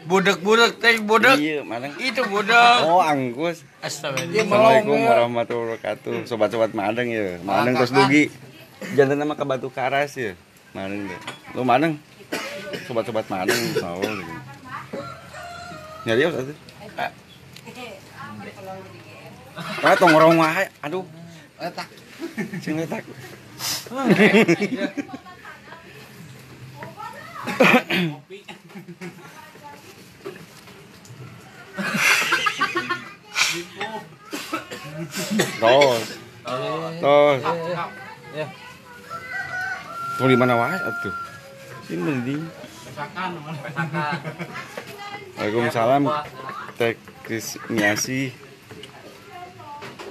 Budek-budek teh budek. Iya, mana? Itu budek. Oh, angkus. Assalamualaikum warahmatullahi wabarakatuh. Sobat-sobat Madeng ya. Madeng terus dugi. Jantan nama ke Batu Karas ya. Madeng deh. Lu Madeng. Sobat-sobat Madeng oh gitu. Nyari atuh. Ah, tong ngorong wae. Aduh. Letak. Sing letak. Tos. Tos. Ya. Tuh di mana wae atuh? Sini mending. Pesakan, pesakan. Waalaikumsalam. Teh Kris Miasi.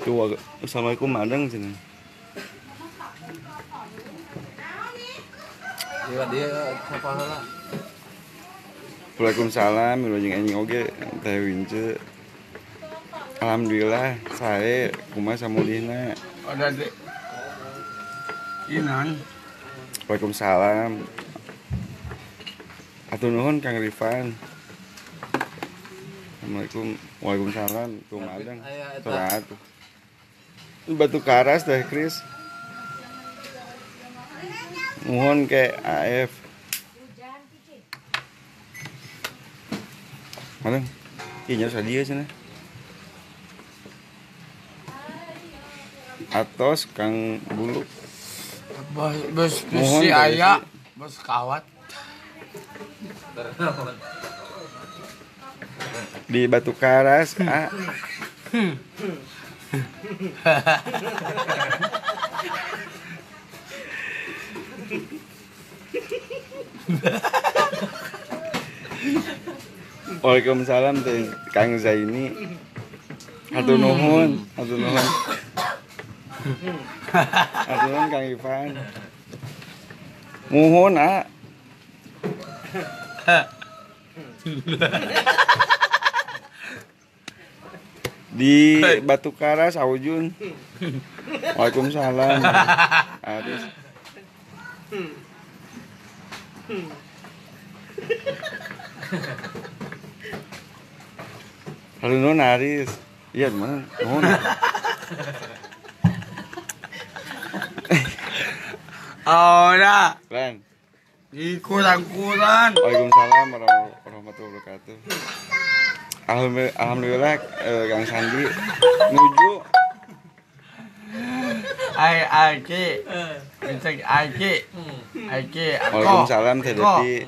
Tuh, assalamualaikum Madeng sini. Iya dia siapa heula? Waalaikumsalam, wilujeng enjing oge Teh Wince. Alhamdulillah, sae kumaha samulihna. Ada di Inan. Waalaikumsalam. Atur nuhun Kang Rifan. Assalamualaikum. Waalaikumsalam. Tuh Madeng. Tuh. Batu Karas Teh Kris. Mohon ke AF. Madeng. Ih, nyari sadia cenah. Atos Kang Buluk. Bos besi aya, bos kawat. Di Batu Karas, A. Waalaikumsalam Teh Kang Zaini. Hatur nuhun, hatur nuhun. Hatur nuhun Kang Ivan. Muhun, A. Di Batu Karas Aujun. Waalaikumsalam. Aris. Halo nuhun Aris. Iya, mana? Nuhun. Ora. Bang. Kurang-kurang. Waalaikumsalam warahmatullahi wabarakatuh. Alhamdulillah Kang Sandi nuju ai aki aki aki. Waalaikumsalam Teh Devi.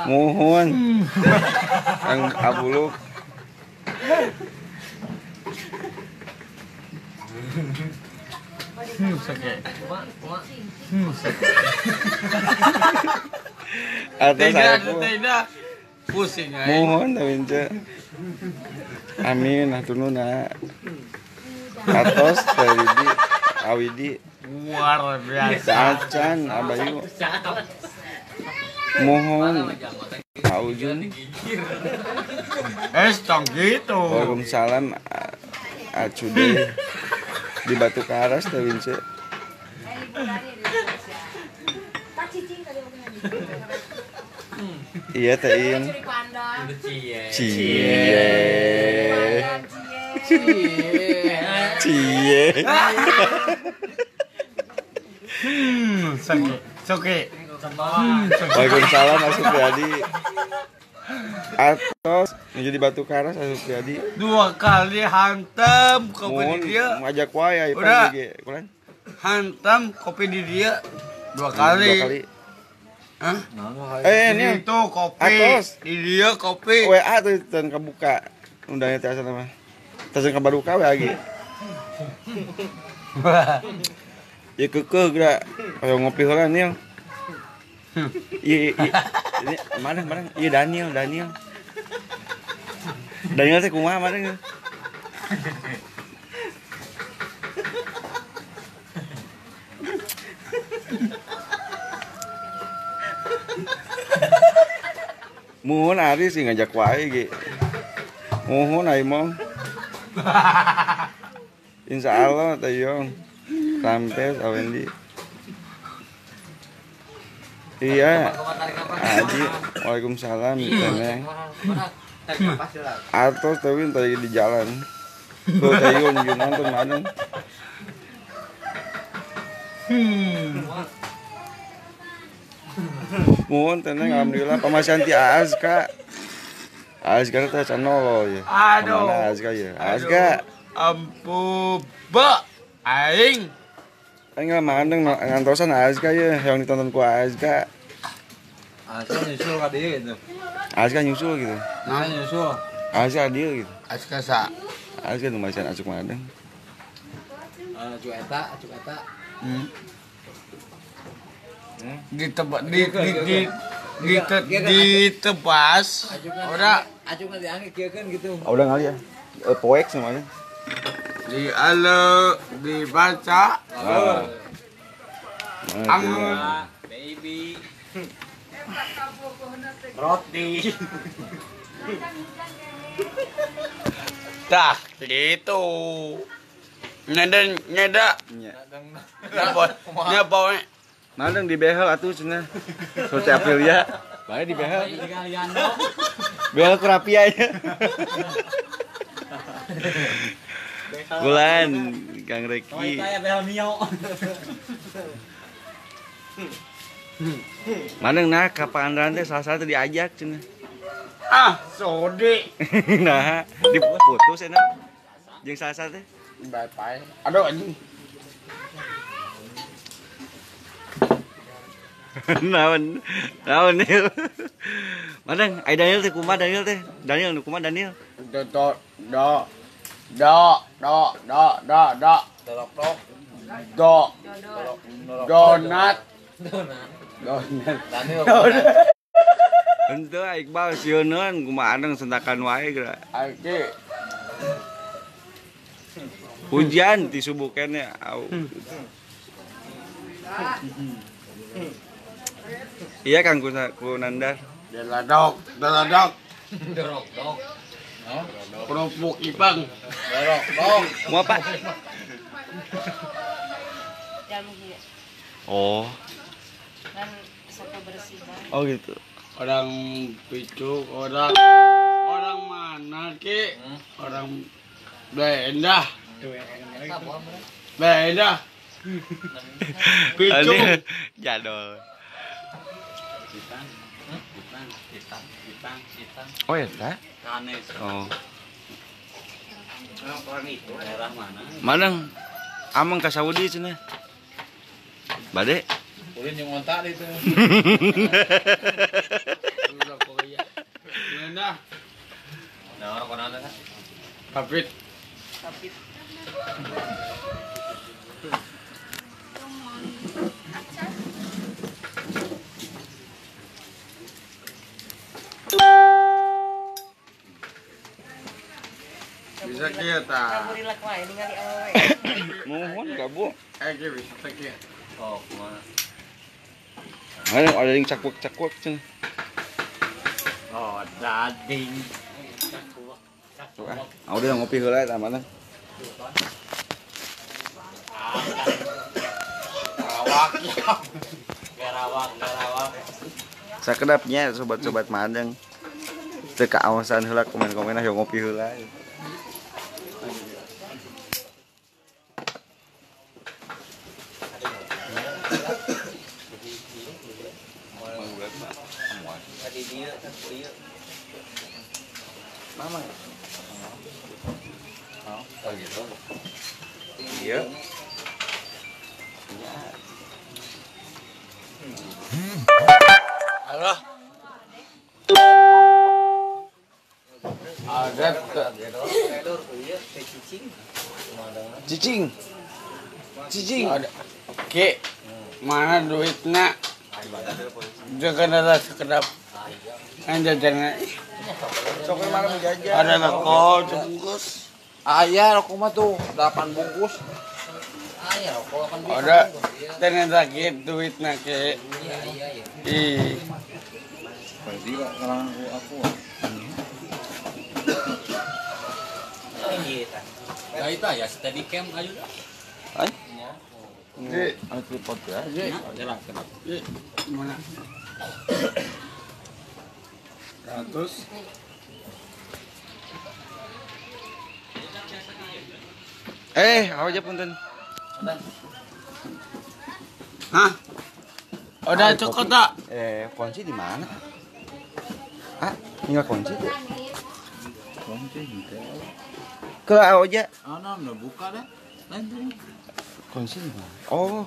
Muhun Kang Abuluk. Atau saya pusing aja. Mohon Teh Wince. Amin, hatur nuhun. Atos Teh Widi, Awidi. Luar biasa. Acan Abayu. Mohon Aujun. Tong gitu. Waalaikumsalam Acude di Batu Karas Teh Wince. Iya Teh In. Cie. Cie. Soke. Waalaikumsalam Mas Supriyadi. Atos menjadi Batu Karas Mas Supriyadi. Dua kali hantam kopi di dia. Ngajak wae ya ge. Hantam kopi di dia dua kali. Dua kali. Hah? Ini itu kopi. Atos. Di dia kopi. WA tuh dan kebuka undangnya teh asal mah. Teh kebaruka we lagi. Ya kekeh geura ayo ngopi heula Nil. Iya, ini mana mana? Iya Daniel, Daniel. Daniel teh kumaha mana? Muhun Aris sih ngajak wae ge. Muhun ai mong. Insya Allah tayong. Sampai awendi. Iya. Aji, waalaikumsalam Neneng. Atos tapi tadi di jalan. Tuh tadi gua nonton Madeng. Mohon tenang, alhamdulillah pamasihan ti Azka. Azka teh can nolo ya. Aduh. Mana Azka ya? Azka. Ampu ba aing. Aing Madeng ngantosan Azka ya yang ditonton ku Azka. Azka nyusul ka dieu gitu. Azka nyusul gitu. Nah, nyusul. Azka dieu gitu. Azka sa. Azka nu masihan acuk Madeng. Acuk eta, acuk eta. Ditebas. Ora acukna diangge kieu kan gitu. Oh, udah ngali ya. Poek semuanya. Di ale dibaca. Ah. Baby. Roti. Dah, gitu. Nyeda nyeda. Nyapa. Madeng di behel atuh cenah. Sote Aprilia. Bae di behel. Behel ku rapi aja. Bulan Kang Reki. Madeng nah ka Pangandaran teh salah-salah teh diajak cenah. Ah, sodi. Nah, diputus enak. Jeung salah-salah teh. Bye-bye. Aduh anjing. Naon? Naon Nil? Madeng, ai Daniel teh kumaha Daniel teh? Daniel nu kumaha Daniel? Do do do do do do do do dorok do donat donat Daniel. Henteu Iqbal sieuneun kumaha Adeng sentakan wae geura. Aki. Hujan ti subuh keneh au. Iya Kang Kunandar. Deladok, deladok. Dorok dok. Kerupuk ipang. Dorok dok. Mau apa? Jamu dia. Oh. Kan sapu bersih. Oh gitu. Orang Picu, orang mana ki? Orang Benda. Benda. Picu. Jadol. Itang, itang, itang, itang, itang. Oh ya, tak? Oh. Orang itu daerah mana? Madeng, ameng ka Saudi cenah. Bade? Ulin yang ngontak itu. Mana? Nah, orang mana kan? Kapit. Kapit. Bisa kieu tah. Kaburilak wae ningali awewe. Mohon ka Bu. Eh kieu bisa teh kieu. Oh, kumaha. Mana ada yang cakwek-cakwek cenah. Oh, dading. Ah, udah ngopi heula eta mana? Garawak. Garawak, garawak. Sakedapnya sobat-sobat Madeng. Teu kaawasan heula komen-komen ayo ngopi heula. Mama. Oh gitu. Iya. Halo. Ada cicing. Cicing. Oke. Mana duitnya? Jangan ada sekedap. Jajan. Sok malam jajan. Ada rokok sebungkus. Ayah rokok mah tuh 8 bungkus. Ayah rokok 8 bungkus. Ada ternyata gitu duitnya ke. Iya iya iya. Ih. Pasti Pak kalau aku. Nah itu ya steady cam aja. Ay? Ini tripod ya. Jalan. Mana? 100. Aja punten. Hah? Udah cukup tak? Kunci di mana? Ah, tinggal kunci tuh. Kunci juga. Ke aja. Oh, no, udah buka dah. Lain. Kunci di mana? Oh.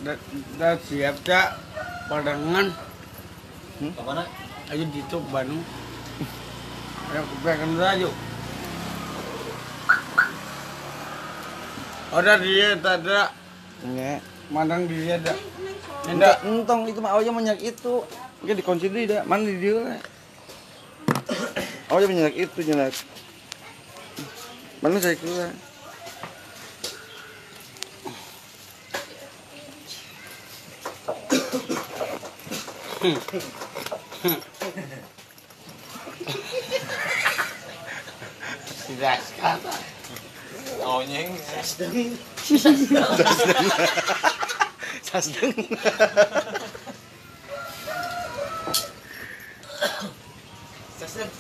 Udah siap tak? Padangan. Kemana? Ayo ditutup Bandung. Ayo ke belakang aja. Ada dia tak ada. Enggak. Mandang dia ada. Enggak, entong itu mah aja minyak itu. Enggak dikunci deui da. Mana di dieu. Aja minyak itu nyenak. Mana saya keluar. Tidak sekata. Onyeng sasdeng. Sasdeng. Sasdeng.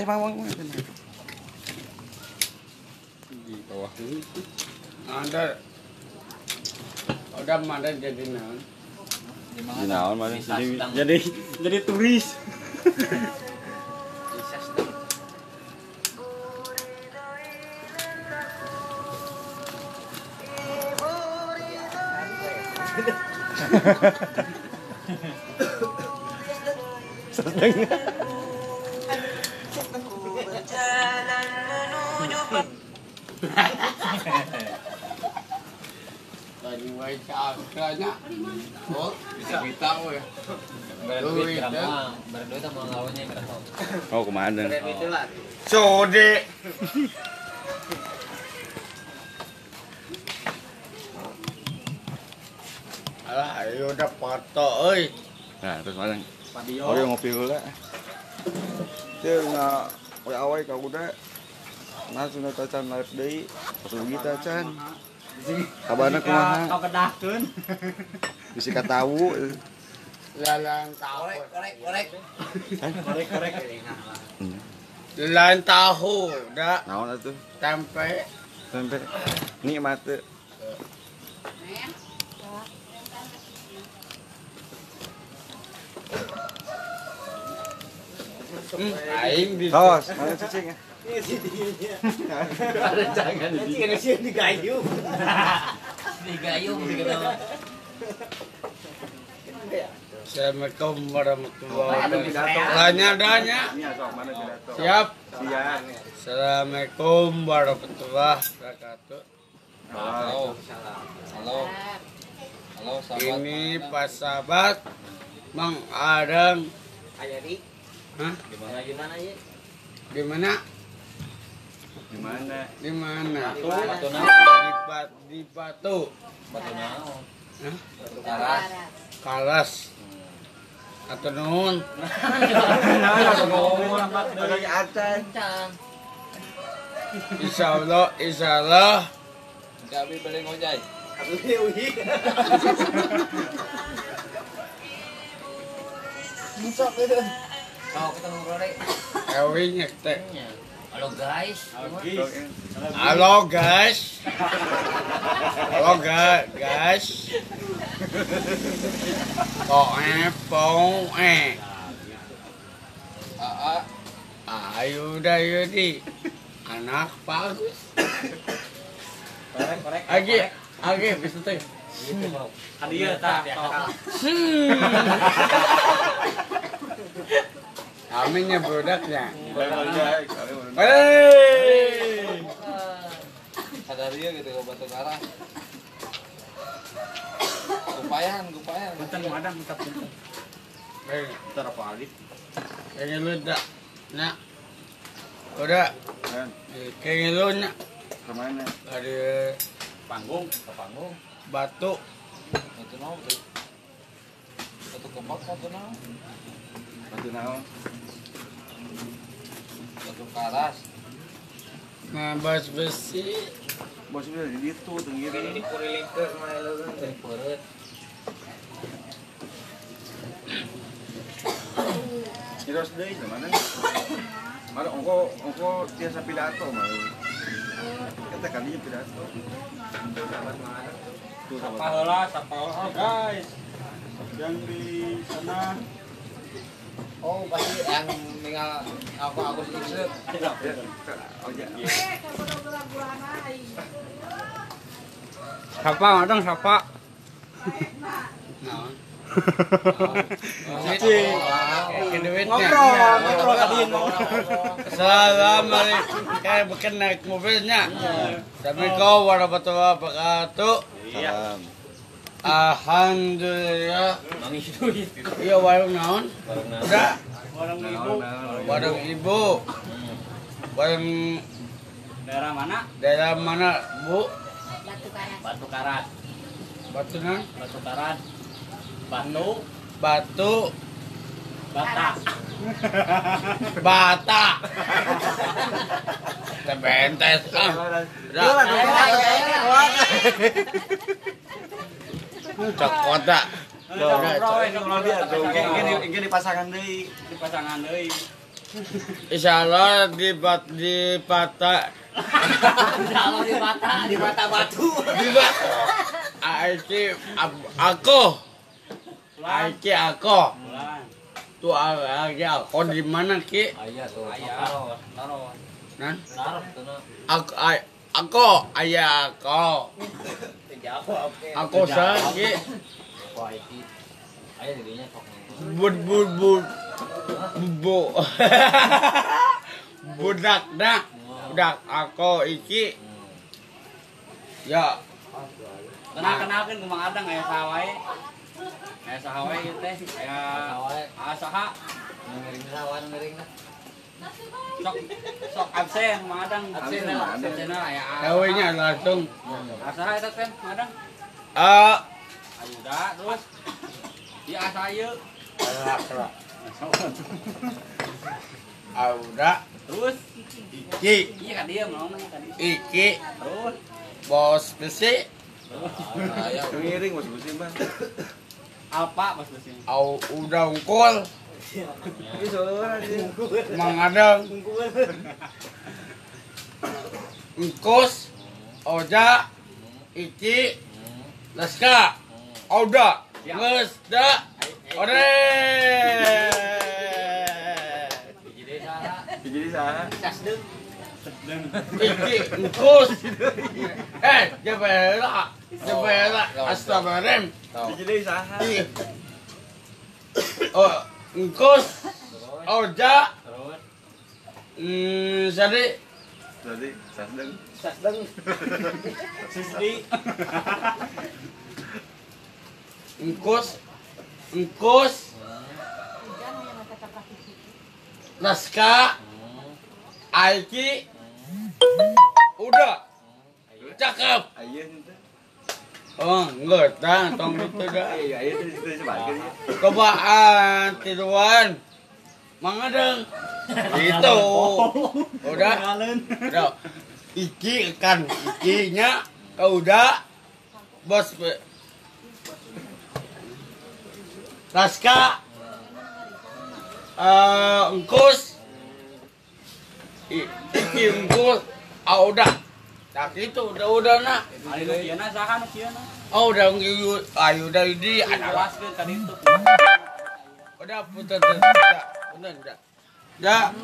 Bang, di bawah ini ada udah mana jadi naon? Naon mana jadi turis. Sasdeng. Tadi wae cakranya. Oh, bisa kita we. Berduit berduit sama lawannya yang tahu. Oh, kemana? Sode. Alah, ayo udah foto euy. Nah, terus mana? Oh, yang ngopi heula. Teu na awe ka udah. Nah, sudah tacan live deui. Rugi tacan. Kabarna kumaha? Kau kedahkeun. Bisi katawu. Lalang tahu. Korek, korek. Korek, korek. Lalang tahu, dah. Naon atuh? Tempe. Tempe. Nikmat teu. Aing di. Tos, mana cicing? Ada jangan di digayung. Digayung gitu. Assalamualaikum warahmatullahi wabarakatuh. Tanya danya. Siap. Siap. Assalamualaikum warahmatullahi wabarakatuh. Halo. Halo. Halo sahabat. Ini Pak Sahabat Mang Adeng. Ayari. Hah? Gimana gimana ya? Di mana? Di mana? Di mana? Batu Di Batu. Batu naon? Hah? Batu karas. Karas. Atau nuhun. Insyaallah, insyaallah. Gabi beli ngojay. Kalau kita ngobrol deh. Ewi nyekte. Halo guys. Halo guys. Halo guys. Poe poe. Ayo udah yudi. Anak bagus. Korek korek. Agi agi bisa teh. Hadiah tak. Aminnya produknya. Hei. Sadar dia gitu ke Batu Karas. Kupayan, kupayan. Punten madang minta punten. Bentar apa alif? Ini lu dah. Nah. Udah. Kan. Kengelonya. Kemana? Dari panggung ke panggung. Batu. Batu naon tuh? Batu kembang batu naon? Batu naon? Batu karas. Nah, bos besi. Bos besi di ditu tenggiri. Ini kurilingkeun mah leuweung teh peureut. Terus deui mana? Mana ongko ongko tiasa pidato mah. Kita kalinya pidato. Sapa heula, sapa heula guys. Yang di sana. Oh, pasti yang meninggal aku Agus Ikse. Oh ya. Sapa madang sapa. Naon? Ngobrol tadi. Assalamualaikum. Kayak bukan naik mobilnya. Assalamualaikum warahmatullahi wabarakatuh. Salam. Alhamdulillah. Iya warung naon? Udah. Warung ibu. Warung ibu. Warung daerah mana? Daerah mana, Bu? Batu Karas. Batu Karas. Batu naon? Batu Karas. Batu, batu, bata, bata, tebentes ah, cok kota, ini dipasangan deui, dipasangan deui. Insyaallah di bata, insyaallah di bata, di bata batu, di batu, aiki aku. Aiki aku. Tuh aiki aku di mana ki? Ayah tuh. Ayah. Nan? Aku aku ayah aku. Aku sa ki. Ayah dirinya sok. Bud bud bud. Bu. Budak dah. Budak aku iki. Ya. Kenal-kenalkeun ku Mang Adang aya saha wae. Aya saha wae ieu teh, aya saha. Ngiring saha ngiring lah. Sok sok absen Mang Adang, absen absen aya. Kawinnya langsung. Saha eta teh Mang Adang? Ayuda terus. Ieu asa ieu. Auda terus Iki. Iya ka dieu ngomong tadi. Iki terus bos besi. Ngiring bos besi mah. Alpa bos besi. Au udah ungkul. Mang Adang. Engkus, Oja, Iki, Laska, Auda, Geus, da, Ore. Jadi saha? Sasdeung. Iki engkus. Jebela. Jebela. Astagfirullahaladzim. Jadi saha? Oh, engkus, Oja, Sadi. Sadi, Sasdeng. Sasdeng. Sisdi. Engkus, engkus. Naska, Aiki, udah, cakep. Oh, enggak, dah, tong itu dah. Cobaan, tiruan, Mang Adang. Itu, udah, udah. Iki kan, ikinya, udah, bos. Naska. Engkus, iki engkus, ah udah, tak itu udah nak. Ayo kieu na saha nu kieu na? Oh udah ayo udah di awas ke tadi itu. Udah putar punten dah. Dah.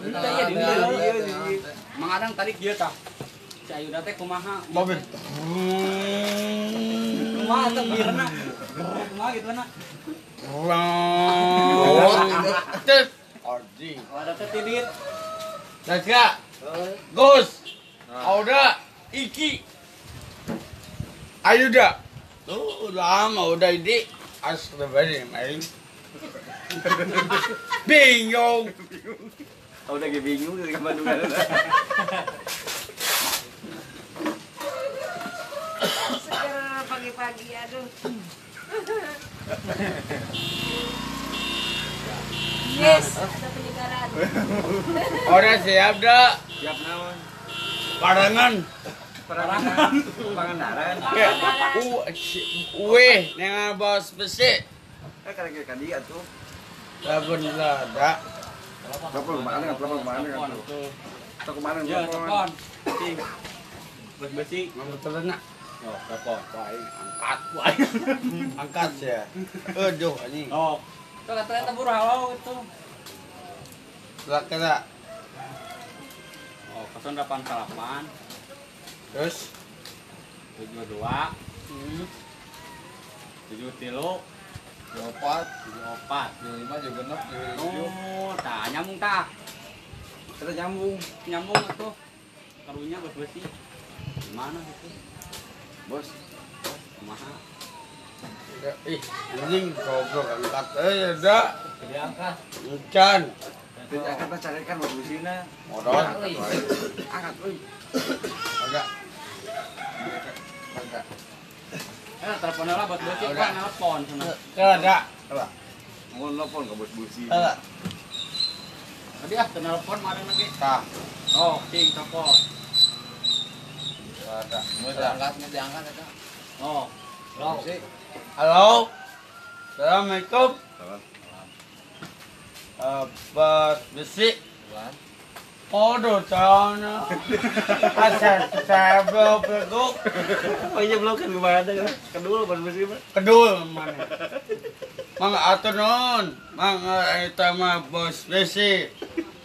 Mang Adang tadi kieu tah. Si Ayuda teh kumaha? Mobil. Kumaha teh birna? Kumaha gitu na? Tet. Ordi. Ada teh tidit. Naska. Gus. Auda, Iki. Ayuda. Tuh lama udah ini. Astagfirullahaladzim. Bingung. Oh, udah bingung dari Bandung. Seger pagi-pagi, aduh. Yes, ada penyegaran. Udah siap dah. Siap naon? Parangan. Parangan. Pangandaran. Uwe, nengan bos besi. Eh, karek ka dieu atuh. Lamun lada. Telepon kemana? Telepon kemana atuh? Telepon kemana? Ya, telepon. Cing. Bos besi. Ngomong telepon. Oh, telepon. Angkat. Angkat ya. Aduh anjing. Oh. Tuh katanya tebur halau itu. Lah kena. Oh, 088. Terus 72. 73 24, 74, 25, 26, 27. Oh, tah nyambung tah. Kita nyambung. Nyambung atuh. Karunya bos besi. Gimana gitu? Bos. Kumaha? Ih, anjing goblok angkat. Eh, ada. Diangkat. Encan. Diangkat tah carekan bos besina. Modal. Angkat euy. Ada. Ada. Eh, telepon lah bos besi, kan nelpon sana. Ada. Apa? Mau nelpon ke bos besi. Ada. Tadi ah telepon marang lagi. Tah. Oh, cing telepon. Ada. Mau diangkat, mau diangkat eta. Oh. Halo. Halo. Assalamualaikum. Salam. Bos besi. Podo cana. Asal saya belok. Oh iya blokan kemana kan? Kedul bos besi mah. Kedul mana? Mang atur nun, mang eta mah bos besi.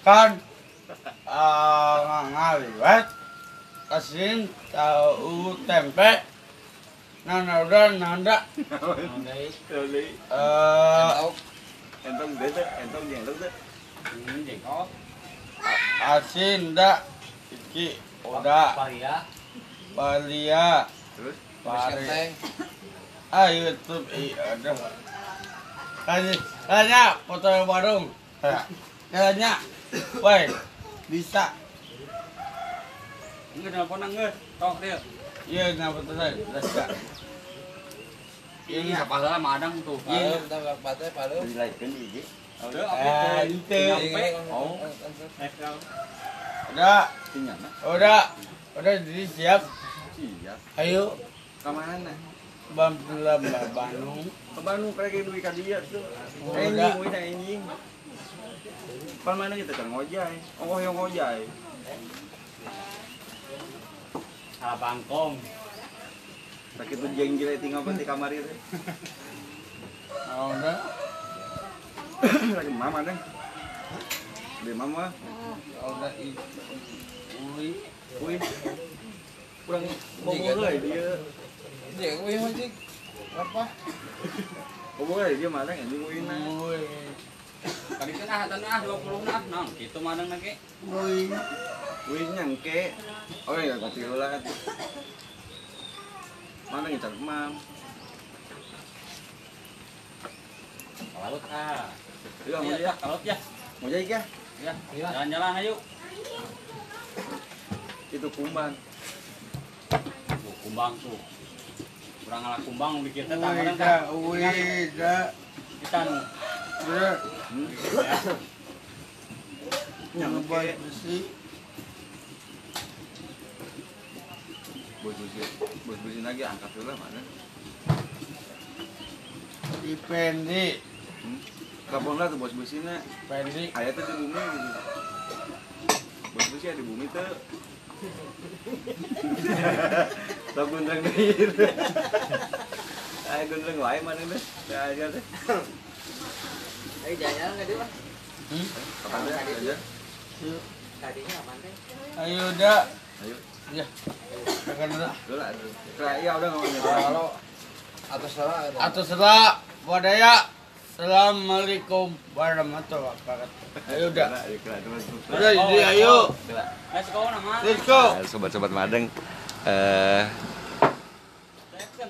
Kan ngaliwat asin tahu tempe. Nana udah nanda. Entong deh, entong jengkol deh. Jengkol. Asin dak, iki udah. Paria. Paria. Terus? Pare. Ah YouTube i ada. Tanya foto warung. Tanya, woi bisa. Enggak telepon enggak, tok dia. Iya, kenapa tuh saya? Ini siapa salah madang tuh. Iya, baterai palu. Di like kan IG. Itu. Oh. Udah. Udah. Udah jadi siap. Siap. Ayo. Ke mana? Bandung. Ke Bandung kayak duit ka dia tuh. Anjing, euy anjing. Pan mana kita can ngojay. Ongkoh yang ngojay. Salah bangkong. Sakit tuh jenggil tinggal di kamar itu. Oh, udah. Lagi mama deh. Di mama. Udah ui. Ui. Kurang bobo euy dia. Dia ui mah cik. Apa? Bobo euy dia mana anjing uina. Ui. Tadi kan ah tanah 20 nah, naon kitu madang lagi. Ui. Ui nyangke. Oh iya kopi heula atuh. Mana ngecar mam. Laut ah. Iya, mau ya. Laut ya. Mau jadi ya? Ya, jalan-jalan ayo. Itu kumbang. Oh, kumbang tuh. Kurang ala kumbang dikit teh tah tah. Wih, dah. Kita nu. Nyangke besi. Bos besi lagi angkat dulu mana? Di Pendi. Telepon lah tuh bos besinya. Pendi. Ayah tuh di bumi gitu. Bos besi ada di bumi tuh. Sok gondreng deui. Ayo gondreng wae mana deh. Aja deh. Ayo jalan-jalan enggak dia, Pak? Kapan deh? Aja. Tadinya kapan teh? Ayo udah. Ayo. Ya. Makan dulu. Iya udah ngomongnya. Kalau atau salah atau salah budaya. Assalamualaikum warahmatullahi wabarakatuh. Ayo udah. Udah jadi ayo. Let's go nama. Let's go. Sobat-sobat Madeng.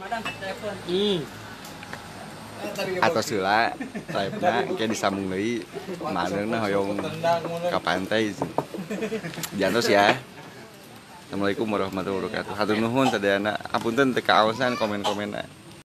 Madang, telepon. Atos heula live-na engke disambung deui. Madeungna hoyong ka pantai. Diantos ya. Assalamualaikum warahmatullahi wabarakatuh. Hatur nuhun sadayana. Apunten teu kaaosan komen-komenna.